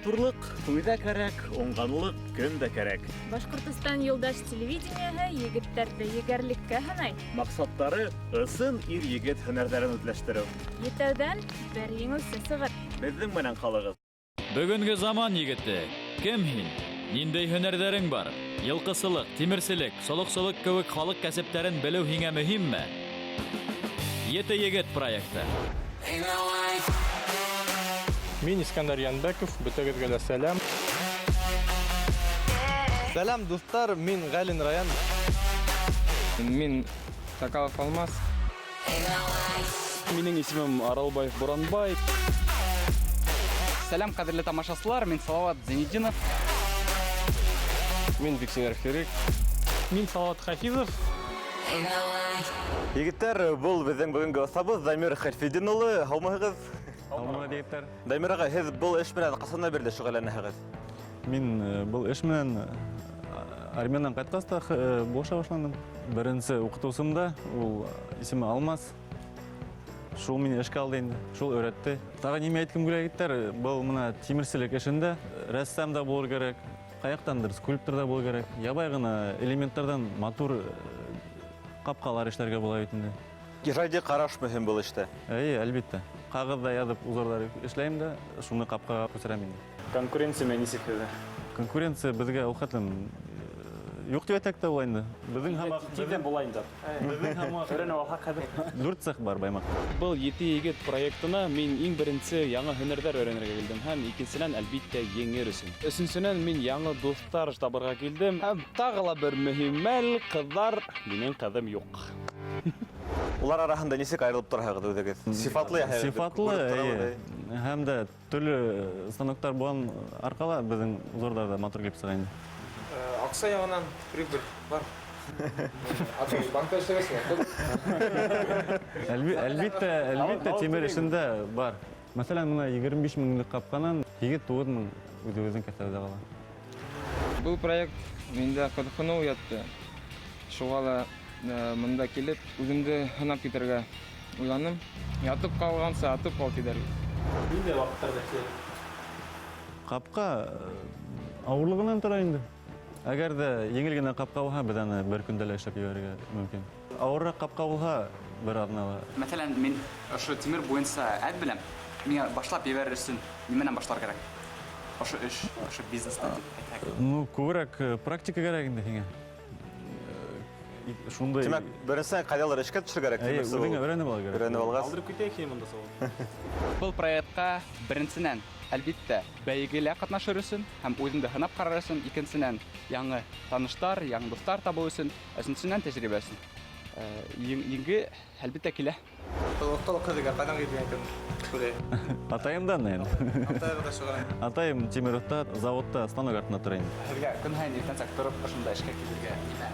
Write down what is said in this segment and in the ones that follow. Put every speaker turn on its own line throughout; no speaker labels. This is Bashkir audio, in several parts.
Матурлыҡ туйҙа кәрәк, уңғанлыҡ көн дә кәрәк.
Башҡортостан юлдаш телевидениеһы егеттәрҙе егәрлеккә һынай.
Маҡсаттары ысын ир-егет һөнәрҙәрен үҙләштереү.
Етәүҙән бер еңеүсе сығыр.
Беҙҙең менән ҡалығыҙ.
Бөгөнгө заман егете, кем һин? Ниндәй һөнәрҙәрең бар? Йылҡысылыҡ, тимерселек, солоҡсолоҡ кеүек халыҡ кәсептәрен белеү һиңә мөһимме? Ете егет проекты.
Мин Искәндәр Янбәков, бөтәгеҙгә лә сәләм.
Сәләм, дуҫтар, мин Ғәлин Раян.
Мин Сакалов Алмаз.
Минең исемем Аралбаев Буранбай.
Сәләм, ҡәҙерле тамашасылар, мин Салават Зәйнетдинов.
Мин Биксенер Ферик.
Мин Салават Хафизов.
Егеттәр, был беҙҙең бөгөнгө оҫтабыҙ Дамир Хәлфетдин улы. Һаумыһығыҙ?
Һаумыһығыҙ, егеттәр.
Дамир ағай, һеҙ был эш менән ҡасандан бирле шөғөлләнәһегеҙ?
Мин был эш менән армиянан ҡайтҡас та булыша башланым. Беренсе уҡытыусым да, ул исеме Алмаз. Шул мине эшкә алды инде, шул өйрәтте. Тағы нимә әйткем килә, егеттәр, был мына тимерселек эшендә рәссам да булыр кәрәк, ҡаяҡтандыр скульптор да булыр кәрәк. Ябай ғына элементтарҙан матур ҡапҡалар эшләргә була бит инде.
Ижади ҡараш мөһим был эштә.
Эйе, әлбиттә. Ҡағыҙҙа яҙып узорҙар эшләйем дә, шуны ҡапҡаға күсерәм инде.
Конкуренция менән нисек һеҙҙә?
Конкуренция беҙгә ул хәтлем юҡ тип әйтһәк тә була инде. Беҙҙең һамаҡ
Тиҙҙән була инде.
Беҙҙең һамаҡ
Өйрәнеп алһаҡ хәҙер.
Дүрт цех бар Баймаҡта.
Был ете егет проектына мин иң беренсе яңы һөнәрҙәр өйрәнергә килдем һәм икенсенән, әлбиттә, еңер өсөн. Өсөнсөнән, мин яңы дуҫтар табырға килдем. Һәм тағы ла бер мөһим мәл, ҡыҙҙар, минең ҡыҙым юҡ.
Улар араһында нисек айырылып тораһығыҙ үҙегеҙ? Сифатлы яһайһығыҙ.
Сифатлы, эйе. Һәм дә төрлө станоктар булған арҡала беҙҙең узорҙар ҙа матур килеп сыға инде.
Аҡса яғынан прибыль бар. Аты банкта эшләгәсең.
Әлбиттә, әлбиттә, тимер эшендә бар. Мәҫәлән, мына 25 меңлек ҡапҡанан 8-9 мең үҙебеҙҙең кеҫәбеҙҙә ҡала.
Был проект миндә ҡыҙыҡһыныу уятты. Шуға ла мында килеп үҙемде һынап китергә уйланым. Ятып ҡалғанса атып ҡал тиҙәр.
Ниндәй ваҡыттарҙа эшләй?
Ҡапҡа ауырлығынан тора инде. Әгәр ҙә еңел генә ҡапҡа булһа, беҙ аны бер көндә лә эшләп ебәрергә мөмкин. Ауырыраҡ ҡапҡа булһа, бер аҙнала.
Мәҫәлән, мин ошо тимер буйынса әҙ беләм. Миңә башлап ебәрер өсөн нимәнән башлар кәрәк? Ошо эш, ошо бизнеста тип әйтһәк.
Ну, күберәк практика кәрәк инде һиңә. Шундай.
Тимәк, беренсенән ҡайҙалыр эшкә төшөр кәрәк.
Эйе,
Тимерсе
үҙеңә
булып.
өйрәнеп алыр кәрәк.
Өйрәнеп алғас.
Алдырып китәйек һин монда сауал.
Был проектҡа беренсенән, әлбиттә, бәйгелә ҡатнашыр өсөн һәм үҙеңде һынап ҡарар өсөн, икенсенән, яңы таныштар, яңы дуҫтар табыу өсөн, өсөнсөнән, тәжрибә өсөн. Еңге, әлбиттә, килә.
Был оҫталыҡ һеҙгә ҡайҙан килгән икән? Күрәйек.
Атайымдан инде.
Атайығыҙ ҙа шөғөлләнә.
Атайым тимер оҫта, заводта станок артында тора инде.
Һеҙгә көн һайын иртәнсәк тороп ошонда эшкә килергә нимә?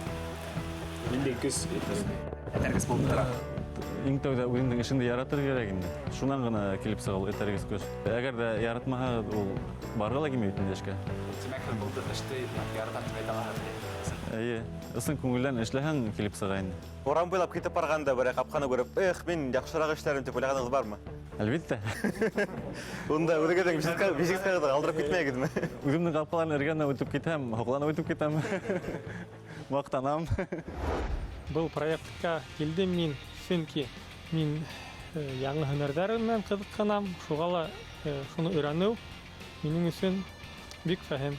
Ниндәй көс
Этәргес булып тора.
Иң тәүҙә үҙеңдең эшеңде яратыр кәрәк инде. Шунан ғына килеп сыға ул этәргес көс. Әгәр ҙә яратмаһағыҙ, ул барғы ла килмәй бит инде эшкә.
Тимәк, һеҙ был эште яратам тип әйтә алаһығыҙ.
Эйе, ысын күңелдән эшләһәң килеп сыға инде.
Урам буйлап китеп барғанда берәй ҡапҡаны күреп, эх, мин яҡшыраҡ эшләрем тип уйлағанығыҙ бармы?
Әлбиттә.
Унда үҙегеҙҙең визиткағыҙҙы ҡалдырып китмәйегеҙме?
Үҙемдең ҡапҡаларын эргәнән үтеп китәм, һоҡланып үтеп китәм. Маҡтанам.
Был проектҡа килдем мин, сөнки мин яңы һөнәрҙәр менән ҡыҙыҡһынам, шуға ла шуны өйрәнеү минең өсөн бик фәһем.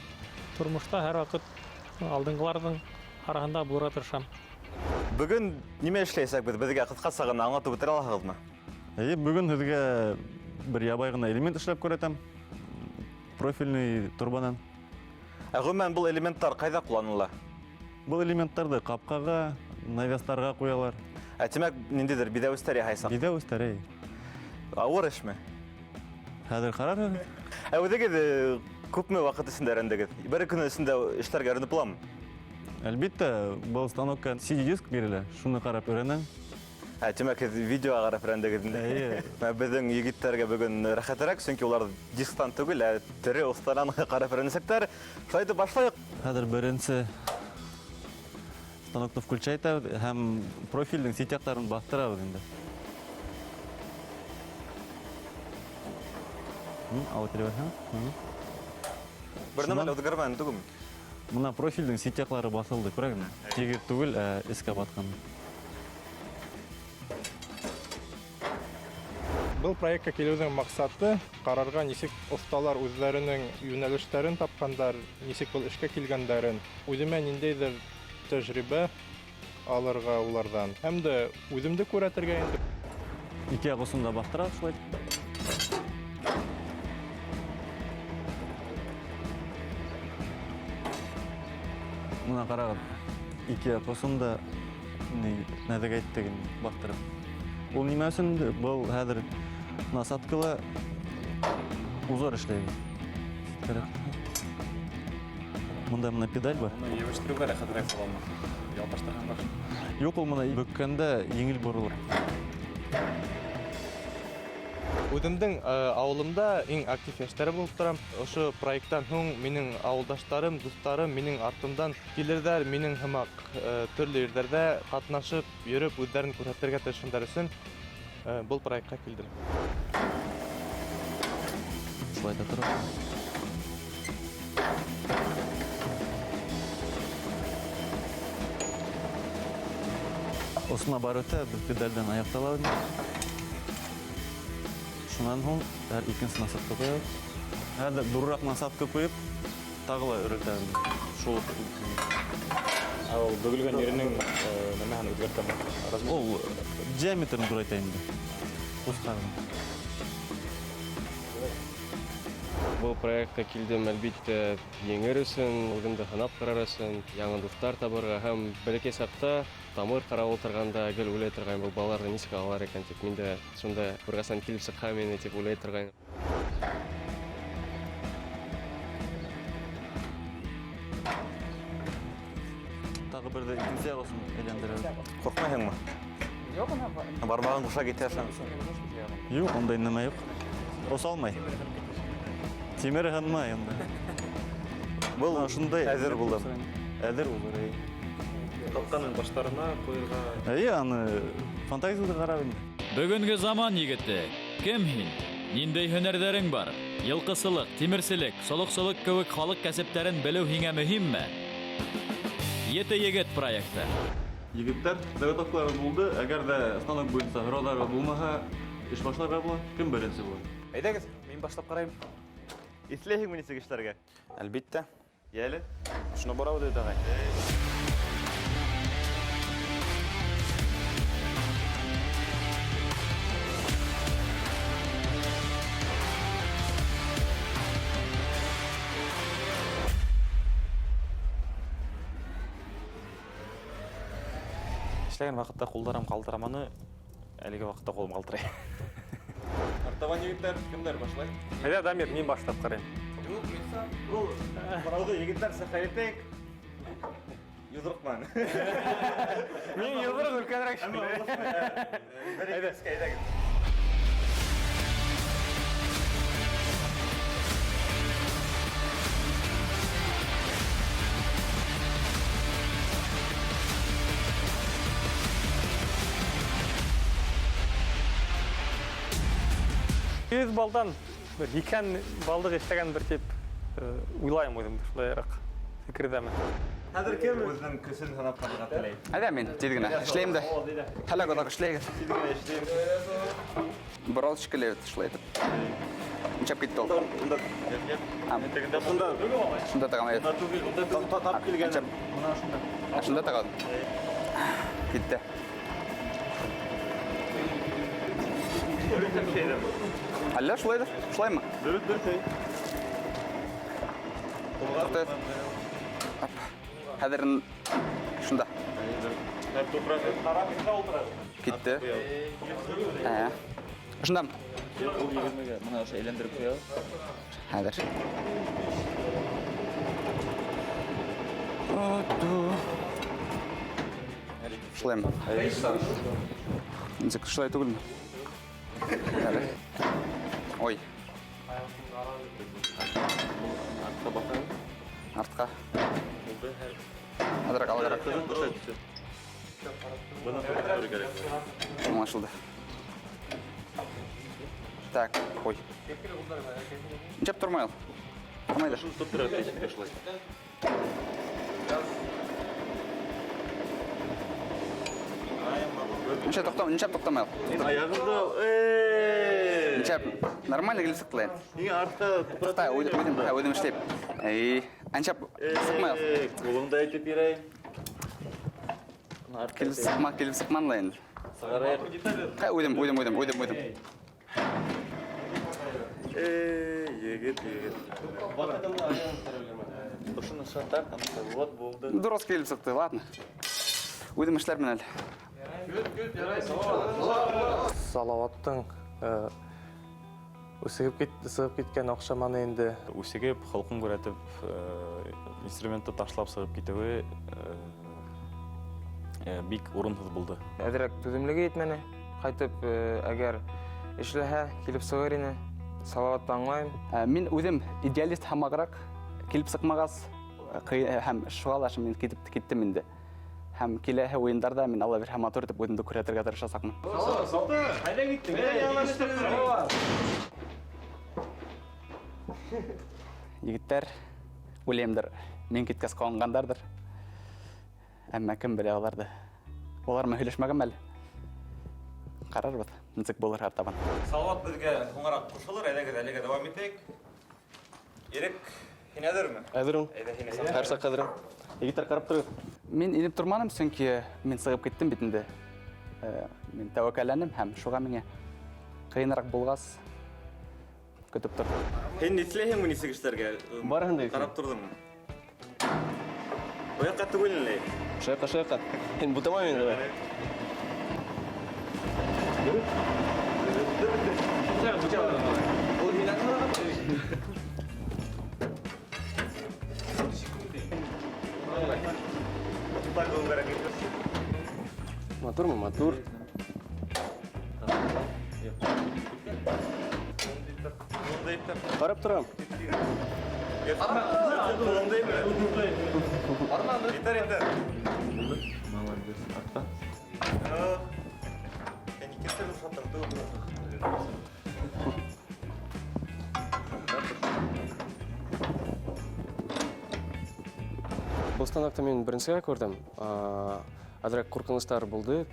Тормошта һәр ваҡыт алдынғыларҙың араһында булырға тырышам.
Бөгөн нимә эшләйәсәкбеҙ? Беҙгә ҡыҫҡаса ғына аңлатып үтә алаһығыҙмы?
Эйе, бөгөн һеҙгә бер ябай ғына элемент эшләп күрһәтәм. Профильный торбанан.
Ә ғөмүмән был элементтар ҡайҙа ҡулланыла?
Был элементтарҙы ҡапҡаға, навестарға ҡуялар.
Ә тимәк, ниндәйҙер биҙәүестәр яһайсаҡ?
Биҙәүестәр, эйе.
Ауыр эшме?
Хәҙер ҡарарһығыҙ.
Ә үҙегеҙ күпме ваҡыт эсендә өйрәндегеҙ? Бер көн эсендә эшләргә өйрәнеп буламы?
Әлбиттә, был станокка CD-диск бирелә, шуны ҡарап өйрәнәм.
Ә, тимәк, һеҙ видеоға ҡарап өйрәндегеҙ инде.
Эйе.
Ә беҙҙең егеттәргә бөгөн рәхәтерәк, сөнки улар дисктан түгел, ә тере оҫтанан ҡарап өйрәнәсәктәр. Шулай итеп башлайыҡ.
Хәҙер беренсе станокты включать итәбеҙ һәм профилдең сит яҡтарын баҫтырабыҙ инде. Алып килә бирһәң.
Бер нәмә лә үҙгәрмәне түгелме?
Мына профилдең сит яҡлары баҫылды, күрәһеңме? Тигеҙ түгел, ә эскә батҡан.
Был проектҡа килеүҙең маҡсаты ҡарарға, нисек оҫталар үҙҙәренең йүнәлештәрен тапҡандар, нисек был эшкә килгәндәрен, үҙемә ниндәйҙер тәжрибә алырға уларҙан һәм дә үҙемде күрәтергә инде.
Ике яҡ осон да баҫтыра шулай. Мына ҡарағыҙ, ике яҡ осон да нәҙегәйттек баҫтырып. Ул нимә өсөн инде? Был хәҙер насадкала узор эшләйбеҙ. Мында мына педаль бар.
Уны йәбештереүгә рәхәтерәк буламы? Ялташтырғандар.
Юҡ, ул мына бөккәндә еңел боролор.
Үҙемдең ауылымда иң актив йәштәре булып торам. Ошо проекттан һуң минең ауылдаштарым, дуҫтарым минең артымдан килерҙәр, минең һымаҡ төрлө ерҙәрҙә ҡатнашып, йөрөп, үҙҙәрен күрһәтергә тырышһындар өсөн был проектҡа килдем.
Шулай ҙа тора. Осона барып үтә, бер педалдән аяҡталабыҙ. Шунан һуң һәр икенсе насадка ҡуябыҙ. Хәҙер ҙурыраҡ насадка ҡуйып, тағы ла өйрәтәбеҙ. Шул уҡ.
Ә ул бөгөлгән еренең нәмәһен үҙгәртәме? Размер?
Ул диаметрын ҙурайта инде. Ҡусҡарҙы.
Был проектҡа килдем, әлбиттә, еңер өсөн, үҙемде һынап ҡарар өсөн, яңы дуҫтар табырға һәм бәләкәй саҡта тамыр ҡарап ултырғанда гел уйлай торғайным, был балаларҙы нисек алалар икән тип. Мин дә шунда бер ҡасан килеп сыҡһам ине тип уйлай торғайным.
Тағы бер ҙә икенсе яҡ өсөн әйләндерәбеҙ.
Ҡурҡмайһыңмы?
Юҡ, уны
Бармағың ҡуша китә шул.
Юҡ, ундай нәмә юҡ. Оса алмай. Тимер һынмай инде.
Был
Мына ошондай
әҙер булды.
Әҙер булыр, эйе.
Ҡапҡаның баштарына ҡуйырға.
Эйе, аны фантазияла ҡарап инде.
Бөгөнгө заман егете, кем һин? Ниндәй һөнәрҙәрең бар? Йылҡысылыҡ, тимерселек, солоҡсолоҡ кеүек халыҡ кәсептәрен белеү һиңә мөһимме? Ете егет проекты.
Егеттәр, заготовкалар булды. Әгәр ҙә станок буйынса һорауҙар булмаһа, эш башларға була. Кем беренсе була?
Әйҙәгеҙ.
Мин башлап ҡарайым.
Иҫләйһеңме нисек эшләргә?
Әлбиттә.
Йәле.
Шуны барабыҙ бит, ағай. Эшләгән ваҡытта ҡулдарым ҡалтыраманы, әлеге ваҡытта ҡулым ҡалтырай.
Артабан егеттәр, кемдәр башлай?
Әйҙә, Дамир, мин башлап ҡарайым.
Юҡ, мин сам. Ул борауҙы егеттәр сәхәләтәйек. Йоҙроҡман.
Мин йоҙроҡ өлкәнерәк шикелле.
Әйҙә, әйҙәгеҙ.
Йөҙ балдан бер һикһән балдыҡ эшләгән бер тип уйлайым үҙемде, шулайыраҡ фекерҙәмен.
Хәҙер кем үҙенең көсөн һынап ҡарарға теләй?
Әйҙә, мин тиҙ генә эшләйем дә. Хәләк оҙаҡ эшләйегеҙ.
Тиҙ генә эшләйем.
Борал шикелле бит, шулай итеп. Нисәп китте ул?
Унда. Унда.
Шунда тағам, әйе.
Унда түгел, унда түгел. Тап килгән.
Нисәп?
Мына шунда.
Шунда тағам. Китте. Әллә шулайҙыр? Шулаймы?
Дөрөҫ, дөрөҫ, әй.
Туҡта. Хәҙер шунда. Китте. Шунда.
Ул егермегә мына ошо әйләндереп ҡуябыҙ.
Хәҙер. Шулаймы? Нисек шулай түгелме? Ой. Артҡа. Әҙерәк алғыраҡ. Аңлашылды. Так, ой. Ничәп тормай ул? Майҙа.
Шуны тотоп тора шулай.
Ничә туҡтам, ничә туҡтамай?
Аяғымды,
Ничә нормально килеп сыҡты.
Ниңә артҡа
Туҡта, үҙем, үҙем, үҙем эшләйем. Эй, анча сыҡмай.
Ҡулыңды әйтеп бирәйем.
Килеп сыҡма, килеп сыҡманы ла инде.
Сығарайыҡ.
Үҙем, үҙем, үҙем, үҙем, үҙем.
Егет, егет.
Ошоно шантар, вот булды.
Дөрөҫ килеп сыҡты, ладно. Үҙем эшләрмен әле.
Салаваттың үсегеп сығып киткән оҡшаманы инде.
Үсегеп, холҡон күрһәтеп, инструментты ташлап сығып китеүе бик урынһыҙ булды.
Әҙерәк түҙемлеге етмәне. Ҡайтып, әгәр эшләһә, килеп сығыр ине. Салаватты аңлайым.
Мин үҙем идеалист һымағыраҡ килеп сыҡмағас, һәм шуға ла мин киттем инде. Һәм киләһе уйындарҙа мин Алла бирһә матур итеп үҙемде күрһәтергә тырышасаҡмын.
Ҡайҙа киттең?
Егеттәр, уйлайымдыр, мин киткәс ҡыуанғандарҙыр. Әммә кем белә уларҙы. Улар менән һөйләшмәгән әле. Ҡарарбыҙ, нисек булыр артабан.
Салават беҙгә һуңыраҡ ҡушылыр, әйҙәгеҙ әлегә дауам итәйек. Ирек, һин әҙерме?
Әҙермен.
Әйҙә, һине саҡырам.
Һәр саҡ әҙермен. Егеттәр, ҡарап тороғоҙ.
Мин инеп торманым, сөнки мин сығып киттем бит инде. Мин тәүәккәлләнем һәм шуға миңә ҡыйыныраҡ булғас көтөп торҙом.
Һин нишләйһең нисек эшләргә?
Барыһын да
Ҡарап торҙоңмо? Ояҡҡа түгел әле.
Шаяҡҡа, шаяҡҡа. Һин бутама мине давай. Матурмы, матур. Ҡарап торам.
Етер, етер.
Молодец. Артҡа.
Был станокты мин беренсегә күрҙем. Әҙерәк ҡурҡыныстар булды.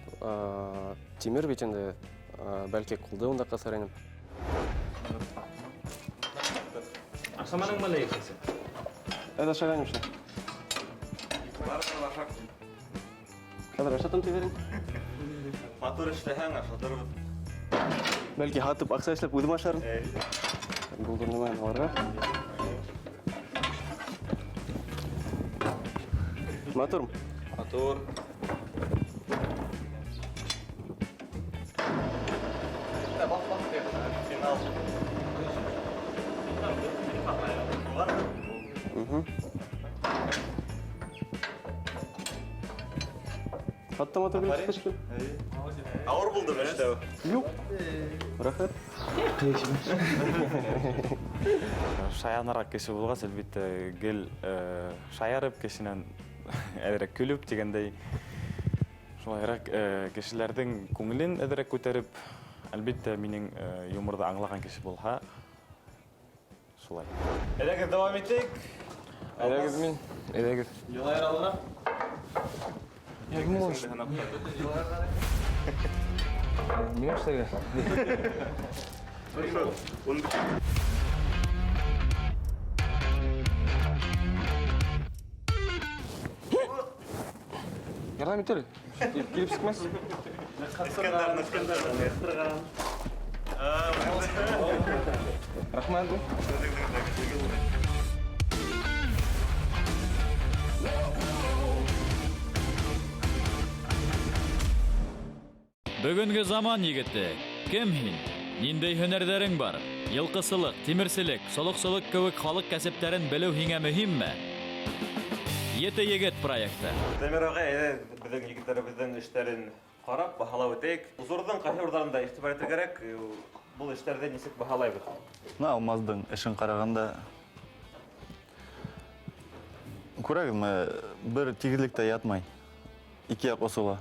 Тимер бит инде, бәлки ҡулды унда ҡыҫыр инем.
Ашаманың мәле икенсе?
Әҙ ашағайным шул. Хәҙер ашатам тип йөрөйөм.
Матур эшләһәң, ашатырбыҙ.
Бәлки һатып аҡса эшләп үҙем ашарым. Булдырмайым уларға. Матурмы?
Матур. Финал.
Хатта матур килеп сыҡты шикелле.
Ауыр булдымы эшләү?
Юҡ. Рәхәт.
Шаяныраҡ кеше булғас, әлбиттә, гел шаярып кешенән әҙерәк көлөп тигәндәй, шулайыраҡ кешеләрҙең күңелен әҙерәк күтәреп, әлбиттә, минең юморҙы аңлаған кеше булһа, шулай.
Әйҙәгеҙ, дауам итәйек.
Әйҙәгеҙ мин, әйҙәгеҙ.
Юлайыр алға.
Ниңә эшләргә? Ярҙам итер. Килеп сыҡмаҫ.
Искәндәр, Искәндәр.
Рәхмәт.
Бөгөнгө заман егете, кем һин? Ниндәй һөнәрҙәрең бар? Йылҡысылыҡ, тимерселек, солоҡсолоҡ кеүек халыҡ кәсептәрен белеү һиңә мөһимме? Ете егет проекты.
Дамир ағай, әйҙә, беҙҙең егеттәребеҙҙең эштәрен ҡарап, баһалап үтәйек. Узорҙың ҡайһы урындарында иғтибар итергә кәрәк, был эштәрҙе нисек баһалайбыҙ?
Бына Алмаздың эшен ҡарағанда күрәгеҙме, бер тигеҙлектә ятмай. Ике яҡ осола.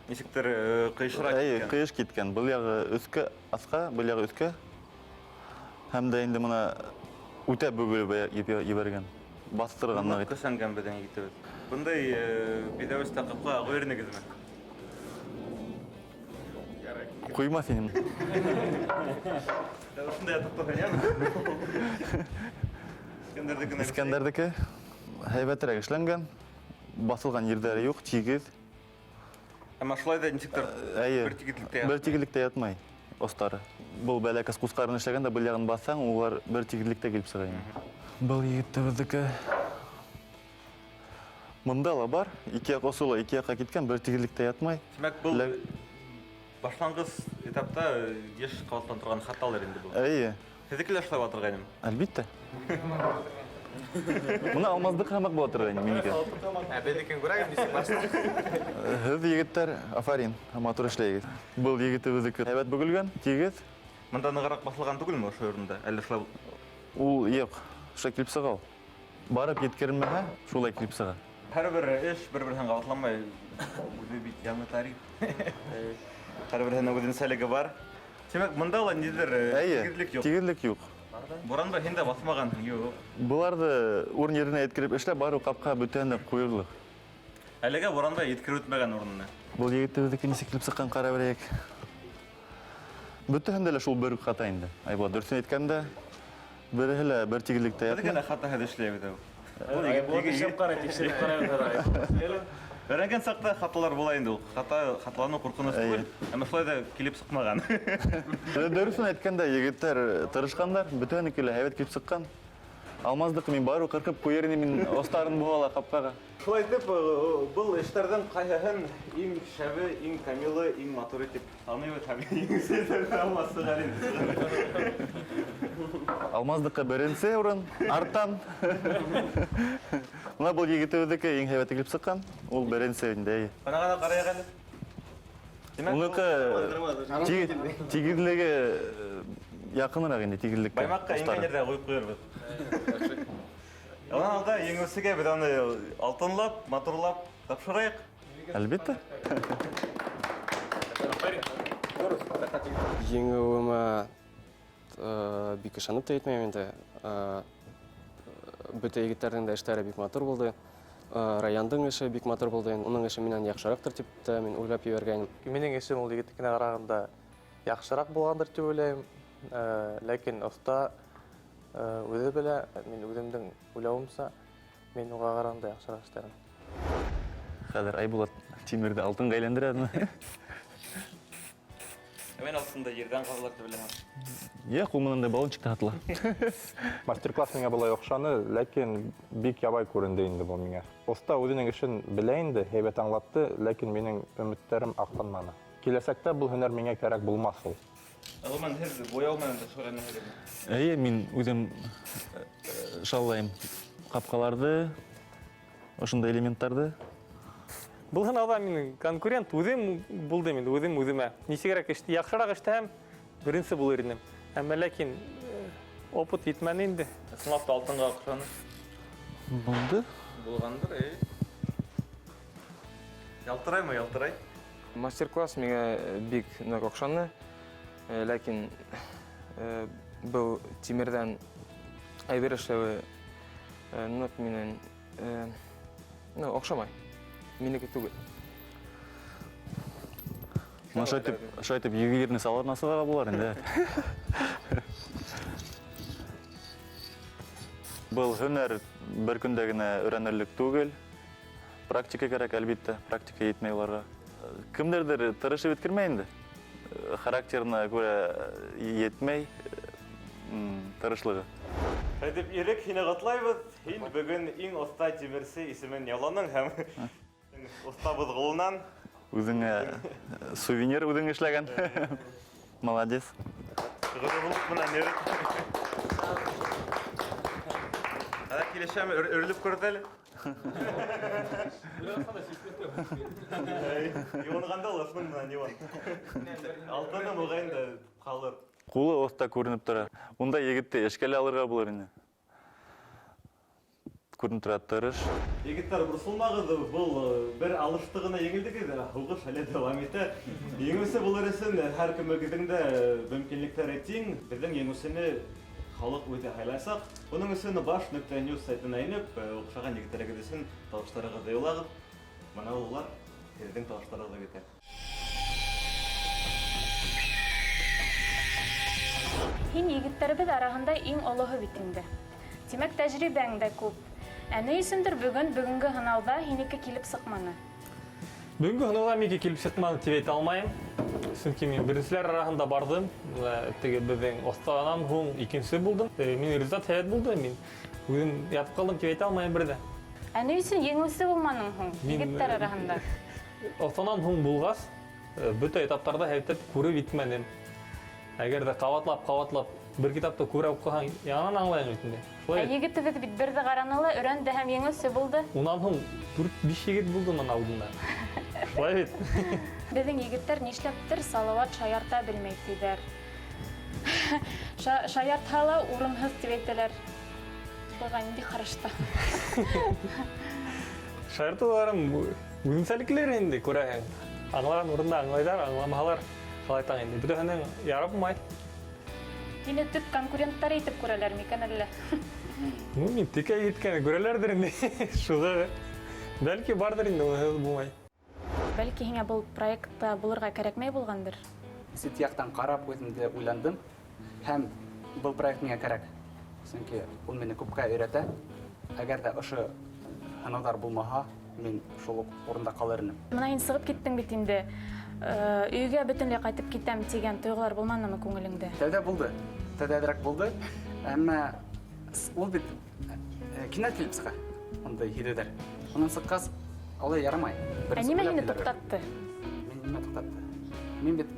Нисектер ҡыйышыраҡ
Әйе,
киткән.
ҡыйыш киткән. Был яғы өҫкә, аҫҡа, был яғы өҫкә. Һәм дә инде бына Үтә бөгөлөп ебәргән. Баҫтырған ныҡ.
Көсәнгән беҙҙең егетебеҙ. Бындай биҙәүестә ҡапҡа ҡуйыр инегеҙме?
Ҡуймаҫ инем.
Ошондай ятып торһон, йәме? Искәндәрҙеке.
Искәндәрҙеке һәйбәтерәк эшләнгән. Баҫылған ерҙәре юҡ, тигеҙ.
Әммә шулай ҙа нисектер
Әйе.
бер тигеҙлектә
Бер тигеҙлектә ятмай остары. Был бәләкәс ҡусҡарын эшләгәндә был яғын баҫһаң, улар бер тигеҙлектә килеп сыға ине. Был егеттебеҙҙеке. Мында ла бар, ике яҡ осо ла ике яҡҡа киткән, бер тигеҙлектә ятмай.
Тимәк, был башланғыс этапта йыш ҡабатлана торған хаталар инде был.
Эйе.
Һеҙҙеке лә шулай була торғайнымы?
Әлбиттә. Бына Алмаздыҡ һымаҡ була торғайны минеке.
Ә беҙҙекен күрәгеҙ нисек башта?
Һеҙ егеттәр, афарин, матур эшләйһегеҙ. Был егетебеҙҙеке һәйбәт бөгөлгән, тигеҙ.
Бында нығыраҡ баҫылған түгелме ошо урында? Әллә шулай?
Ул юҡ, шулай килеп сыға ул. Барып еткермәһә, шулай килеп сыға.
Һәр бер эш бер-береһен ҡабатламай. Үҙе бит яңы тарих. Һәр береһенең үҙенсәлеге бар. Тимәк, бында ла ниҙер
Эйе,
тигеҙлек юҡ.
Тигеҙлек юҡ.
Буранбай, һин дә баҫмағанһың, юҡ.
Быларҙы урын еренә еткереп эшләп, барыу ҡапҡа бөтәһен дә ҡуйырлыҡ.
Әлегә Буранбай еткереп үтмәгән урынына.
Был егеттебеҙҙеке нисек килеп сыҡҡан ҡарап беләйек. Бөтәһендә лә шул бер үк хата инде. Айбулат, дөрөҫөн әйткәндә, береһе лә бер тигеҙлектә
Беҙ генә
ятмай.
хатаһыҙ эшләйбеҙ ул.
Айбулат эшләп ҡарай, тикшереп ҡарайбыҙ.
Өйрәнгән саҡта хаталар була инде ул. Хата, хаталаныу ҡурҡыныс түгел, әммә шулай ҙа килеп сыҡмаған.
Дөрөҫөн әйткәндә, егеттәр тырышҡандар, бөтәһенеке лә һәйбәт килеп сыҡҡан. Алмаздыҡы мин барыу ҡырҡып ҡуйыр инем мин остарын буға ла ҡапҡаға.
Шулай итеп, был эштәрҙең ҡайһыһын иң шәбе, иң камилы, иң матуры тип таныйбыҙ һәм иң Алмаз сығар инде.
Алмаздыҡы беренсе урын, арттан. Бына был егетебеҙҙеке иң һәйбәте килеп сыҡҡан. Ул беренсе инде, эйе.
Бына ғына ҡарайыҡ әле. Тимәк,
Уныҡы тигеҙлеге яҡыныраҡ инде, тигеҙлеккә.
Баймаҡҡа ингән ерҙә ҡуйып ҡуйырбыҙ. Унан алда еңеүсегә беҙ аны алтынлап, матурлап тапшырайыҡ.
Әлбиттә.
Еңеүемә бик ышанып та әйтмәйем инде. Бөтә егеттәрҙең дә эштәре бик матур булды. Раяндың эше бик матур булды. Уның эше минән яҡшыраҡтыр тип тә мин уйлап ебәргәйнем.
Минең эшем ул егеттекенә ҡарағанда яҡшыраҡ булғандыр тип уйлайым. Ләкин оҫта үҙе белә, мин үҙемдең уйлауымса, мин уға ҡарағанда яҡшыраҡ эшләрем.
Хәҙер Айбулат тимерҙе алтынға әйләндерәме?
Мин алтынды ерҙән ҡаҙылар тип беләм.
Юҡ, ул менән дә баллончик та һатыла.
Мастер-класс миңә былай оҡшаны, ләкин бик ябай күренде инде был миңә. Оҫта үҙенең эшен белә инде, һәйбәт аңлатты, ләкин минең өмөттәрем аҡланманы. Киләсәктә был һөнәр миңә кәрәк булмаҫ ул.
Ғөмүмән, һеҙ буяу менән дә шөғөлләнәһегеҙме?
Эйе, мин үҙем шаулайым ҡапҡаларҙы, ошондай элементтарҙы.
Был һынауҙа мин конкурент үҙем булдым инде, үҙем үҙемә. Нисегерәк эште, яҡшыраҡ эшләһәм, беренсе булыр инем. Әммә ләкин опыт етмәне инде.
Ысынлап та алтынға оҡшаны.
Булды.
Булғандыр, эй. Ялтыраймы, ялтырай?
Мастер-класс миңә бик ныҡ оҡшаны. Ләкин был тимерҙән әйбер эшләүе ныҡ минән, ну, оҡшамай. Минеке түгел.
Мына шулай итеп ювелирный салон асырға булыр инде. Был һөнәр бер көндә генә өйрәнерлек түгел. Практика кәрәк, әлбиттә, практика етмәй уларға. Кемдәрҙер тырышып еткермәй инде. Характерына күрә етмәй, тырышлығы.
Әйтеп, Ирек, һине ҡотлайбыҙ. Һин бөгөн иң оҫта тимерсе исемен яуланың һәм оҫтабыҙ ҡулынан.
Үҙеңә сувенир үҙең эшләгән. Молодец.
Ғорурлыҡ менән Ирек. Ҡара килешәме, өрөлөп күрҙе әле. Йыуынғанда ул ошоноң менән йыуын. Алтыны моғайын да ҡалыр.
Ҡулы оҫта күренеп тора. Унда егетте эшкә лә алырға булыр ине. Күренеп тора, тырыш.
Егеттәр, борсолмағыҙ, был бер алышты ғына еңелдегеҙ, һуғыш әле дауам итә. Еңеүсе булыр өсөн һәр кемегеҙҙең дә мөмкинлектәре тиң. Беҙҙең еңеүсене Халыҡ үҙе һайлаясаҡ. Уның өсөн баш.news сайтына инеп, оҡшаған егеттәрегеҙ өсөн тауыштарығыҙҙы юллағыҙ. Бына улар һеҙҙең тауыштарығыҙҙы көтә.
Һин егеттәребеҙ араһында иң олоһо бит инде. Тимәк, тәжрибәң дә күп. Ә ни өсөндөр бөгөн бөгөнгө һынауҙа һинеке килеп сыҡманы?
Бөгөнгө һынауҙа минеке килеп сыҡманы тип әйтә алмайым. Сөнки мин беренселәр араһында барҙым. Теге беҙҙең оҫтанан һуң икенсе булдым. Минең результат һәйбәт булды. Мин үҙем ятып ҡалдым тип әйтә алмайым бер ҙә.
Ә ни өсөн еңеүсе булманың һуң егеттәр араһында?
Оҫтанан һуң булғас, бөтә этаптарҙа һәйбәтләп күреп етмәнем. Әгәр ҙә ҡабатлап-ҡабатлап бер китапты күрә уҡыһаң, яңынан аңлайың бит инде. Шулай
Ә егетебеҙ бит берҙе ҡараны ла, өйрәнде һәм еңеүсе булды.
Унан һуң 4-5 егет булды унан алдында. Шулай бит.
Беҙҙең егеттәр нишләптер Салауат шаярта белмәй тиҙәр. Шаяртһа ла урынһыҙ тип әйтәләр. Быға ниндәй ҡарашта?
Шаяртыуҙарым үҙенсәлекле инде, күрәһең. Аңлаған урында аңлайҙар, аңламаһалар ҡалайтаң инде. Бөтәһенең ярап булмай.
Һине төп конкуренттар итеп күрәләр микән әллә?
Ну, мин текә еткән күрәләрҙер инде. Шуға бәлки барҙыр инде, уныһы булмай.
Бәлки һиңә был проектта булырға кәрәкмәй булғандыр?
Сит яҡтан ҡарап үҙемде уйландым һәм был проект миңә кәрәк. Сөнки ул мине күпкә өйрәтә. Әгәр ҙә ошо һынауҙар булмаһа, мин шул уҡ урында ҡалыр инем.
Бына һин сығып киттең бит инде. Өйгә бөтөнләй ҡайтып китәм тигән тойғолар булманымы күңелеңдә?
Тәүҙә булды. Тәүҙә әҙерәк булды. Әммә ул бит кинәт килеп сыға ундай һиҙеүҙәр. Унан сыҡҡас, алай ярамай.
Ә нимә һине туҡтатты?
Мин нимә туҡтатты? Мин бит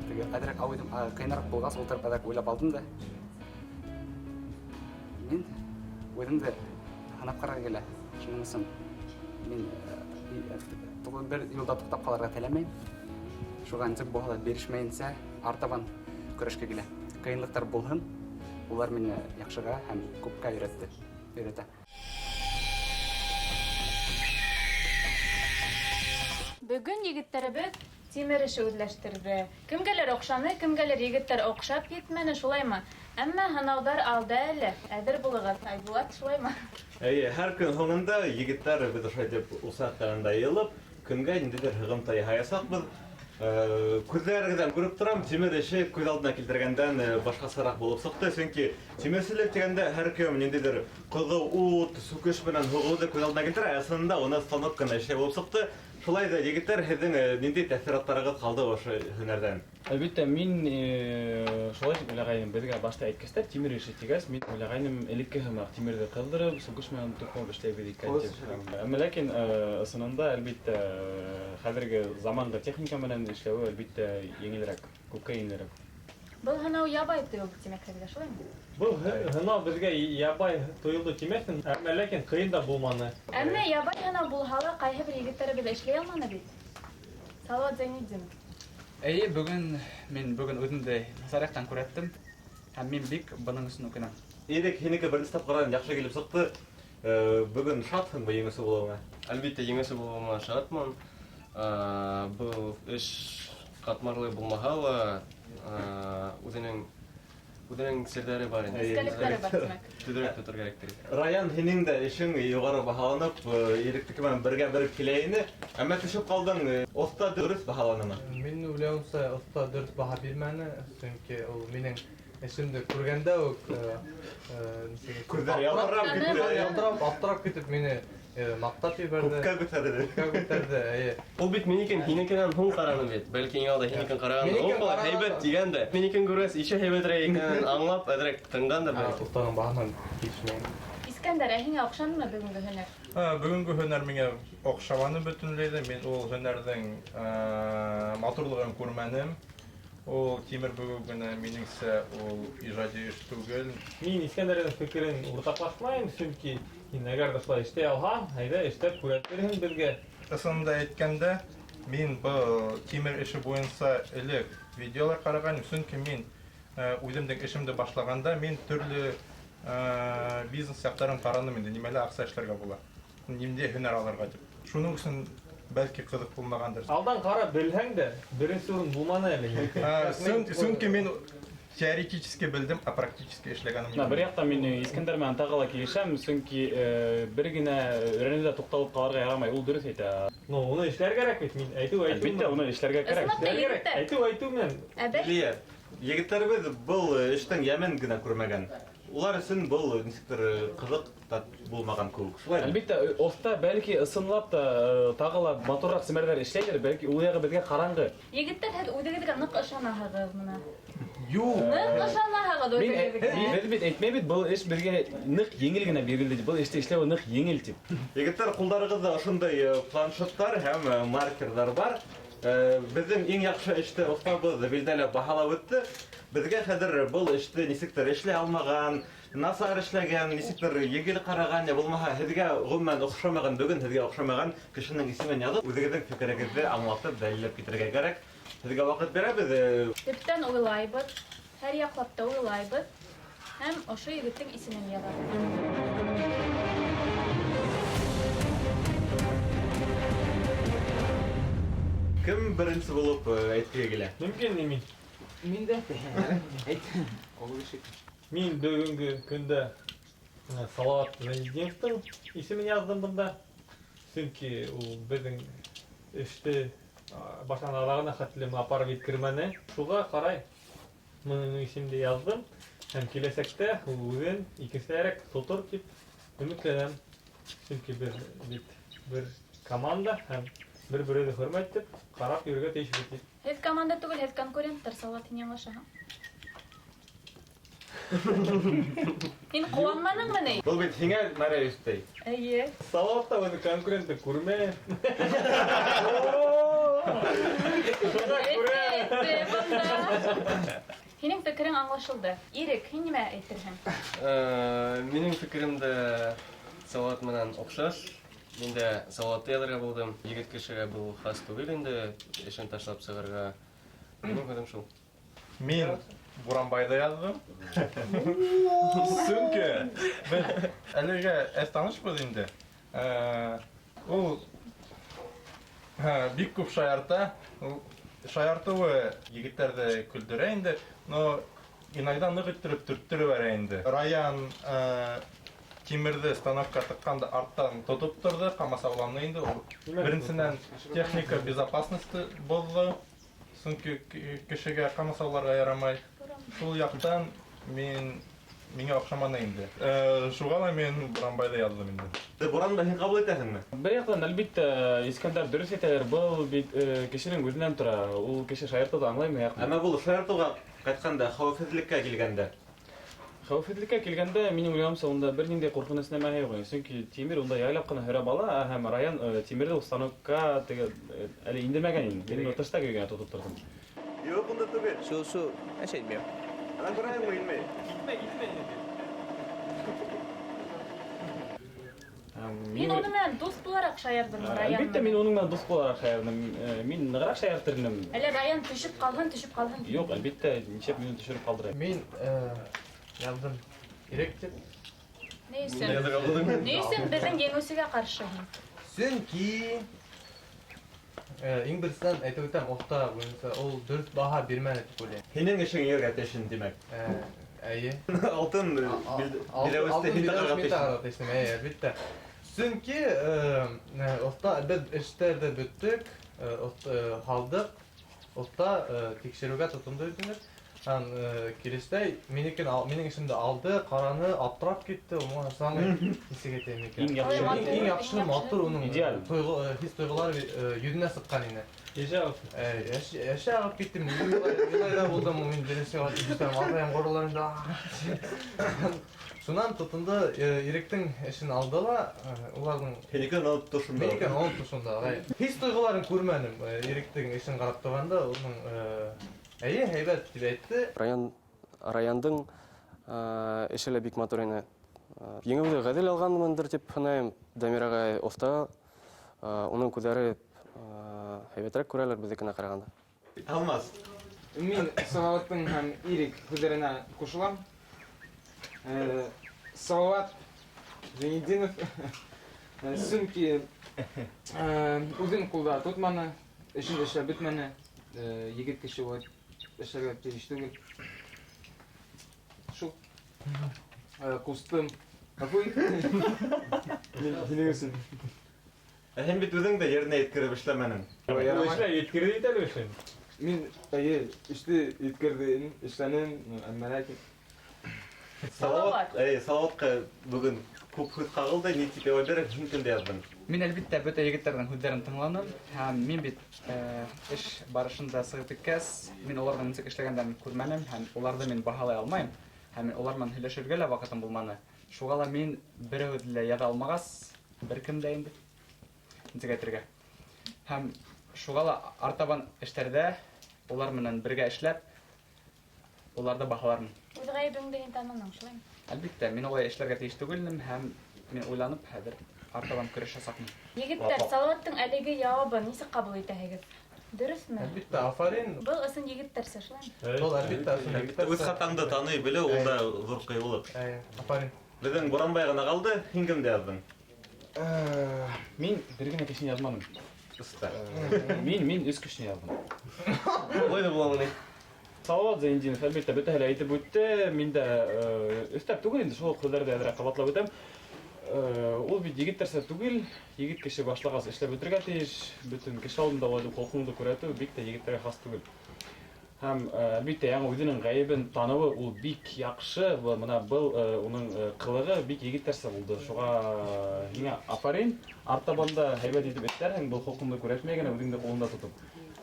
теге әҙерәк ауыҙым ҡыйыныраҡ булғас, ултырып әҙерәк уйлап алдым да. Мин үҙемде һынап ҡарарға килә. Шуның өсөн мин бер юлда туҡтап ҡалырға теләмәйем. Шуға нисек булһа ла бирешмәйенсә артабан көрәшкә килә. Ҡыйынлыҡтар булһын, улар мине яҡшыға һәм күпкә өйрәтте, өйрәтә.
Бөгөн егеттәребеҙ тимер эше үҙләштерҙе. Кемгәлер оҡшаны, кемгәлер егеттәр оҡшап етмәне, шулаймы? Әммә һынауҙар алда әле, әҙер булығыҙ. Айбулат, шулаймы?
Эйе, һәр көн һуңында егеттәр беҙ ошолай тип усаҡ янында йыйылып, көнгә ниндәйҙер һығымта яһаясаҡбыҙ. Күҙҙәрегеҙҙән күреп торам, тимер эше күҙ алдына килтергәндән башҡасараҡ булып сыҡты. Сөнки тимерселек тигәндә һәр кем ниндәйҙер ҡыҙыу ут, сүкеш менән һуғыуҙы күҙ алдына килтерә, ә ысынында уны станок ҡына эшләй булып сыҡты. Шулай ҙа, егеттәр, һеҙҙең ниндәй тәьҫораттарығыҙ ҡалды ошо һөнәрҙән?
Әлбиттә, мин шулай тип уйлағайным, беҙгә башта әйткәстәр, тимер эше тигәс, мин уйлағайным, элекке һымаҡ тимерҙе ҡыҙҙырып, сүкеш менән туҡып эшләйбеҙ икән тип. Әммә ләкин ысынында, әлбиттә, хәҙерге заманғы техника менән эшләүе, әлбиттә, еңелерәк, күпкә еңелерәк.
Был һынау ябай тойолдо тимәк һеҙгә, шулаймы?
Был һынау беҙгә ябай тойолдо тимәҫһең, әммә ләкин ҡыйын да булманы.
Әммә ябай һынау булһа ла, ҡайһы бер егеттәребеҙ эшләй алманы бит. Салауат Зәйнетдинов.
Эйе, мин бөгөн үҙемде насар яҡтан күрһәттем һәм мин бик бының өсөн үкенәм.
Ирек, һинеке беренсе тапҡырҙан яҡшы килеп сыҡты. Бөгөн шатһыңмы еңеүсе булыуыңа?
Әлбиттә, еңеүсе булыуыма шатмын. Был эш ҡатмарлы булмаһа ла, үҙенең серҙәре бар инде.
Нескәлектәре бар, тимәк.
Төҙөрәк тоторға кәрәктер.
Раян, һинең дә эшең юғары баһаланып, Иректеке менән бергә бер килә ине. Әммә төшөп ҡалдың, оҫта дөрөҫ баһаланымы?
Мин уйлауымса, оҫта дөрөҫ баһа бирмәне, сөнки ул минең эшемде күргәндә үк, нисек әйтсәм,
Күҙҙәре ялтырап китте.
ялтырап, аптырап китеп мине маҡтап ебәрҙе.
Күпкә күтәрҙе.
Күпкә күтәрҙе, эйе.
Ул бит минекен һинекенән һуң ҡараны бит. Бәлки иң алда һинекен ҡараған.
Минекен
Опа,
ҡараған.
һәйбәт тигән дә. Минекен күргәс, ише һәйбәтрәк икәнен аңлап, әҙерәк тынған да бәлки.
Оҫтаның баһаһын килешмәйем.
Искәндәр, ә һиңә оҡшанымы бөгөнгө һөнәр?
Бөгөнгө һөнәр миңә оҡшаманы бөтөнләй ҙә. Мин ул һөнәрҙең матурлығын күрмәнем. Ул тимер бөгөү генә, минеңсә, ул ижади эш түгел.
Мин Искәндәрҙең фекерен уртаҡлашмайым, сөнки һин әгәр ҙә шулай эшләй алһаң, әйҙә эшләп күрһәтерһең беҙгә.
Ысынында әйткәндә, мин был тимер эше буйынса элек видеолар ҡарағайным, сөнки мин үҙемдең эшемде башлағанда мин төрлө бизнес яҡтарын ҡараным инде, нимәлә аҡса эшләргә була, ниндәй һөнәр алырға тип. Шуның өсөн бәлки ҡыҙыҡ булмағандыр.
Алдан ҡарап белһәң дә, беренсе урын булманы әле.
Сөнки мин Теоретически белдем, а практически эшләгәнем юк.
Бер яктан мин Искәндәр менән тағы ла килешәм, сөнки бер генә өйрәнүдә тукталып калырга ярамай, ул дөрес әйтә.
Ну, уны эшләргә кирәк бит, мин әйтү әйтү.
Әлбиттә, уны эшләргә кирәк.
Әйтү әйтү менән.
Лилия, егетләребез был эштең ямен генә күрмәгән. Улар өсөн был нисектер ҡыҙыҡ та булмаған кеүек. Шулай.
Әлбиттә, оҫта бәлки ысынлап та тағы ла матурыраҡ семәрҙәр эшләйҙер, бәлки ул яғы беҙгә ҡараңғы.
Егеттәр, һеҙ үҙегеҙгә ныҡ ышанаһығыҙ мына.
Юҡ.
Ныҡ ышанаһығыҙ үҙегеҙгә.
Беҙ бит әйтмәйбеҙ, был эш беҙгә ныҡ еңел генә бирелде, был эште эшләү ныҡ еңел тип.
Егеттәр, ҡулдарығыҙҙа ошондай планшеттар һәм маркерҙар бар. Беҙҙең иң яҡшы эште оҫтабыҙ билдәләп баһалап үтте. Беҙгә хәҙер был эште нисектер эшләй алмаған, насар эшләгән, нисектер еңел ҡараған, я булмаһа һеҙгә ғөмүмән оҡшамаған, бөгөн һеҙгә оҡшамаған кешенең исемен яҙып, үҙегеҙҙең фекерегеҙҙе аңлатып, дәлилләп китергә кәрәк. Һеҙгә ваҡыт бирәбеҙ.
Төптән уйлайбыҙ, һәр яҡлап та уйлайбыҙ һәм ошо егеттең исемен яҙабыҙ.
Кем беренсе булып әйткеһе килә?
Мөмкин мин.
Мин дә. Әйт.
Мин бөгөнгө көндә Салават Зайнетдиновтың исемен яҙҙым бында. Сөнки ул беҙҙең эште баштан аҙағына хәтлем апарып еткермәне. Шуға ҡарай моның исемде яҙҙым. Һәм киләсәктә ул үҙен икенселәрәк тотор тип өмөтләнәм. Сөнки беҙ бит бер команда һәм бер-беребеҙҙе хөрмәт итеп ҡарап йөрөргә тейешбеҙ тип.
Һеҙ команда түгел, һеҙ конкуренттар, Салават, һин яңылышаһың. Һин ҡыуанманыңмы ни?
Был бит һиңә мәрә өҫтәй.
Эйе.
Салават та үҙе конкурентты күрмәй. Шуға күрә.
Һинең фекерең аңлашылды. Ирек, һин нимә әйтерһең?
Минең фекерем дә Салават менән оҡшаш. Мин дә Салаватты яҙырға булдым. Егет кешегә был хас түгел инде, эшен ташлап сығырға. Минең һүҙем шул.
Мин Буранбайҙы яҙҙым. Сөнки беҙ әлегә әҙ танышбыҙ инде. Ул бик күп шаярта. Ул шаяртыуы егеттәрҙе көлдөрә инде, но иногда ныҡ иттереп төрттөрөп бәрә инде. Раян тимерҙе станокка тыҡҡанда арттан тотоп торҙо, ҡамасауланы инде. Ул беренсенән техника безопасности боҙҙо, сөнки кешегә ҡамасауларға ярамай. Шул яҡтан миңә оҡшаманы инде. Шуға ла мин Буранбайҙы яҙҙым инде.
Буранбай һин ҡабул итәһеңме?
Бер яҡтан, әлбиттә, Искәндәр дөрөҫ әйтәләр, был бит кешенең үҙенән тора. Ул кеше шаяртыуҙы аңлаймы, юҡмы?
Әммә был шаяртыуға ҡайтҡанда, хәүефһеҙлеккә килгәндә.
Хәүефһеҙлеккә килгәндә, минең уйлауымса, унда бер ниндәй ҡурҡыныс нәмәһе юҡ. Сөнки тимер унда яйлап ҡына һөрәп ала, һәм Раян тимерҙе ул станокка теге әле индермәгән инде. Мин уны тышта генә тотоп торҙом.
Юҡ, унда түгел.
Шу, нәрсә әйтмәйем.
Ана күрәһеңме, инмәй?
Китмә, китмә инде.
Мин уның менән дуҫ булараҡ шаярҙым, Раян.
Әлбиттә, мин уның менән дуҫ булараҡ шаярҙым. Мин нығыраҡ шаяртыр инем.
Әллә Раян төшөп ҡалһын, төшөп ҡалһын.
Юҡ, әлбиттә, нисек мине төшөрөп ҡалдырайым?
Мин яҙҙым. Ирек тип.
Ни өсөн? Ни өсөн беҙҙең еңеүсегә ҡаршы һин?
Сөнки иң беренсенән әйтеп үтәм, оҫта буйынса ул дөрөҫ баһа бирмәне тип уйлайым.
Һинең эшең ергә тешен, тимәк.
Эйе.
Алтын биләүесте һин тағырға
Мин тағырға тейештем, эйе, әлбиттә. Сөнки оҫта беҙ эштәрҙе бөттөк, һалдыҡ, оҫта тикшереүгә тотондо бит инде. Һәм килештә минең эшемде алды, ҡараны, аптырап китте. Уңа самый нисек әйтәйем икән?
Иң яҡшы.
Иң яҡшы, матур уның
Идеаль.
Хис тойғолары йөҙөнә сыҡҡан ине.
Йәше ағып.
Йәше ағып китте. Мин илай ҙа булдым, мин беренсе ваҡыт атайым ғорурланды. Шунан тотондо, Иректең эшен алды ла, уларҙың
Һинекен онотто шунда.
Минекен онотто шунда, ағай. Хис тойғоларын күрмәнем, Иректең эшен ҡарап торғанда, уның эйе, һәйбәт тип әйтте.
Раяндың эше лә бик матур ине. Еңеүҙе ғәҙел алғанмындыр тип һанайым. Дамир ағай оҫта, уның күҙҙәре һәйбәтерәк күрәләр беҙҙекенә ҡарағанда.
Алмаз.
Мин Салаваттың һәм Ирек һүҙҙәренә ҡушылам. Салават Зайнетдинов, сөнки үҙен ҡулда тотманы, эшен эшләп бөтмәне, егет кеше улай эшләргә тейеш түгел. Ҡустым. Ғәфү ит. Мин һинең өсөн.
Ә һин бит үҙең дә еренә еткереп эшләмәнең.
Эшләй, еткерҙе бит әле эшен. Мин, эйе, эште еткерҙем, эшләнем, әммә ләкин.
Салават, әй, Салаватҡа бөгөн күп һүҙ ҡағылды, ни тип яуап бирер, һин кемде яҙҙың?
Мин, әлбиттә, бөтә егеттәрҙең һүҙҙәрен тыңланым, һәм мин бит эш барышында сығып киткәс, мин уларҙың нисек эшләгәндәрен күрмәнем, һәм уларҙы мин баһалай алмайым, һәм мин улар менән һөйләшергә лә ваҡытым булманы. Шуға ла мин бер һүҙ лә яҙа алмағас, бер кем дә инде, нисек әйтергә. Һәм шуға ла артабан эштәрҙә улар менән бергә эшләп, уларҙы баһалармын.
Үҙ ғәйебеңде һин танының, шулаймы?
Әлбиттә, мин улай эшләргә тейеш түгел инем, һәм мин уйланып хәҙер артабан көрәшәсәкмен.
Егеттәр, Салаваттың әлеге яуабын нисек ҡабул итәһегеҙ? Дөрөҫмө?
Әлбиттә, афарин.
Был ысын егеттәрсә, шулаймы?
Был әлбиттә, ысын егеттәрсә.
Үҙ хатаңды таный белеү ул да ҙур ҡыйыулыҡ.
Әйе, афарин.
Беҙҙең Буранбай ғына ҡалды, һин кемде яҙҙың?
Мин бер генә кешене яҙманым.
Оста.
Мин өс кешене яҙҙым.
Улай ҙа буламы ни?
Салават Зәйнетдинов, әлбиттә, бөтәһе лә әйтеп үтте. Мин дә өҫтәп түгел инде, шул уҡ һүҙҙәрҙе әҙерәк ҡабатлап үтәм. Ул бит егеттәрсә түгел, егет кеше башлағас эшләп бөтөргә тейеш, бөтөн кеше алдында улай итеп холҡоңдо күрһәтеү бик тә егеттәргә хас түгел. Һәм әлбиттә, яңы үҙенең ғәйебен таныуы ул бик яҡшы, бына был уның ҡылығы бик егеттәрсә булды. Шуға һиңә афарин, артабан да һәйбәт итеп эшләрһең, был холҡоңдо күрһәтмәй генә үҙеңде ҡулыңда тотоп.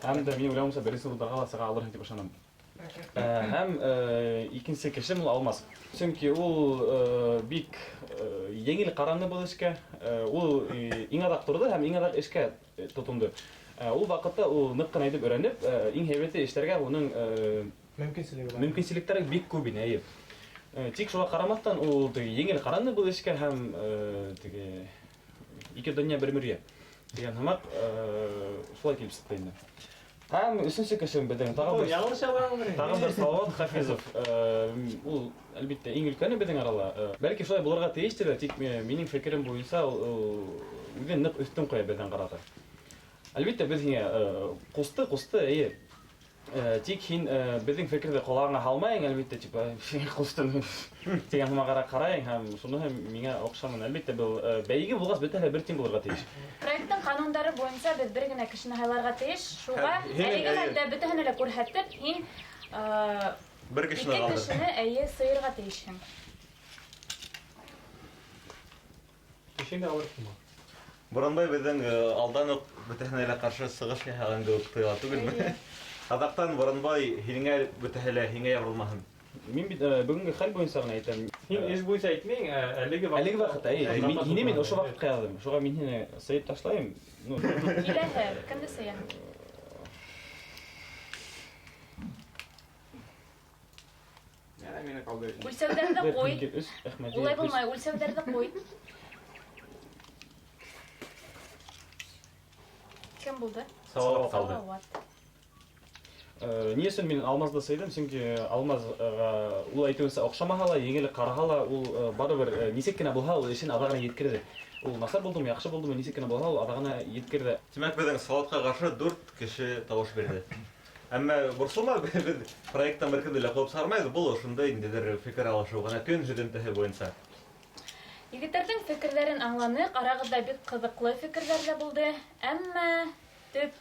Һәм дә минең уйлауымса, беренсе урындарға ла сыға алырһың тип ышанам. Һәм икенсе кешем ул Алмаз. Сөнки ул бик еңел ҡараны был эшкә. Ул иң аҙаҡ торҙо һәм иң аҙаҡ эшкә тотондо. Ул ваҡытта ул ныҡ ҡына итеп өйрәнеп, иң һәйбәте эшләргә уның
мөмкинселеге бар.
Мөмкинселектәре бик күп ине, әйе. Тик шуға ҡарамаҫтан ул теге еңел ҡараны был эшкә һәм теге ике донъя бер мөрйә тигән һымаҡ шулай килеп сыҡты инде. Һәм өсөнсө кешем беҙҙең тағы бер
Яңылыш яҙған бер.
Тағы бер Салават Хафизов. Ул әлбиттә иң өлкәне беҙҙең арала. Бәлки шулай булырға тейештер, тик минең фекерем буйынса ул үҙен ныҡ өҫтөн ҡуя беҙҙән ҡарата. Әлбиттә, беҙ һиңә ҡусты, ҡусты, эйе. Тик һин беҙҙең фекерҙе ҡолағыңа һалмайың, әлбиттә, типа, ҡустым тигән һымағыраҡ ҡарайың һәм шуныһы миңә оҡшаманы. Әлбиттә, был бәйге булғас, бөтәһе лә бер тиң булырға тейеш.
Проекттың ҡанундары буйынса беҙ бер генә кешене һайларға тейеш. Шуға
Һәм һинең,
әлеге
әйе.
мәлдә бөтәһен лә күрһәтеп, һин
Бер кешене
ике
ҡалдыр.
кешене, әйе, сыйырға тейешһең.
Кешене алырһыңмы?
Буранбай беҙҙең алдан уҡ бөтәһенә лә ҡаршы сығыш яһаған кеүек тойола түгелме?
Эйе.
Аҙаҡтан Буранбай һинеңә бөтәһе лә һиңә ябырылмаһын.
Мин бит бөгөнгө хәл буйынса ғына әйтәм.
Һин эш буйынса әйтмәйең, әлеге ваҡыт.
Әлеге ваҡытта, эйе.
Әлеге ваҡытта.
Һине мин ошо ваҡытҡа яҙҙым. Шуға мин һине сыйып ташлайым. Ну.
Киләһе, кемде сыяһың?
Йәнә мине ҡалды.
Үлсәүҙәрҙе
Бер,
ҡуй.
ике, өс, Әхмәдиев,
Улай
өс.
булмай, үлсәүҙәрҙе ҡуй. Кем булды?
Салават ҡалды.
Салават.
Ни өсөн мин Алмазды сыйҙым? Сөнки Алмазға ул әйтеүенсә оҡшамаһа ла, еңел ҡараһа ла, ул барыбер нисек кенә булһа, ул эшен аҙағына еткерҙе. Ул насар булдымы, яҡшы булдымы, нисек кенә булһа, ул аҙағына еткерҙе.
Тимәк, беҙҙең Салаватҡа ҡаршы 4 кеше тауыш бирҙе. Әммә борсолма, беҙ проекттан бер кемде лә ҡыуып сығармайбыҙ. Был ошондай ниндәйҙер фекер алышыу ғына көн һөҙөмтәһе буйынса.
Егеттәрҙең фекерҙәрен аңланыҡ, арағыҙҙа бик ҡыҙыҡлы фекерҙәр ҙә булды. Әммә төп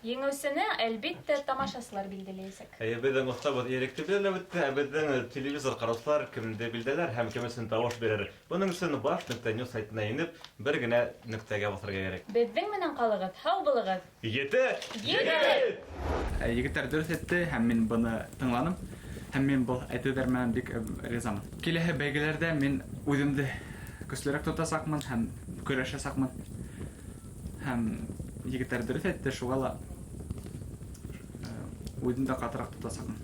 еңеүсене, әлбиттә, тамашасылар билдәләйәсәк.
Әйе, беҙҙең оҫтабыҙ Иректе билдәләп үтте, ә беҙҙең телевизор ҡараусылар кемде билдәләр һәм кем өсөн тауыш бирер. Бының өсөн баш нөктә ньюс сайтына инеп, бер генә нөктәгә баҫырға кәрәк.
Беҙҙең менән ҡалығыҙ, һау булығыҙ.
Ете
егет!
Егеттәр дөрөҫ әйтте, һәм мин быны тыңланым. Һәм мин был әйтеүҙәр менән бик ризамын. Киләһе бәйгеләрҙә мин үҙемде көслөрәк тотасаҡмын һәм көрәшәсәкмен. Һәм егеттәр дөрөҫ әйтте, шуға ла үҙемде ҡатыраҡ тотасаҡмын.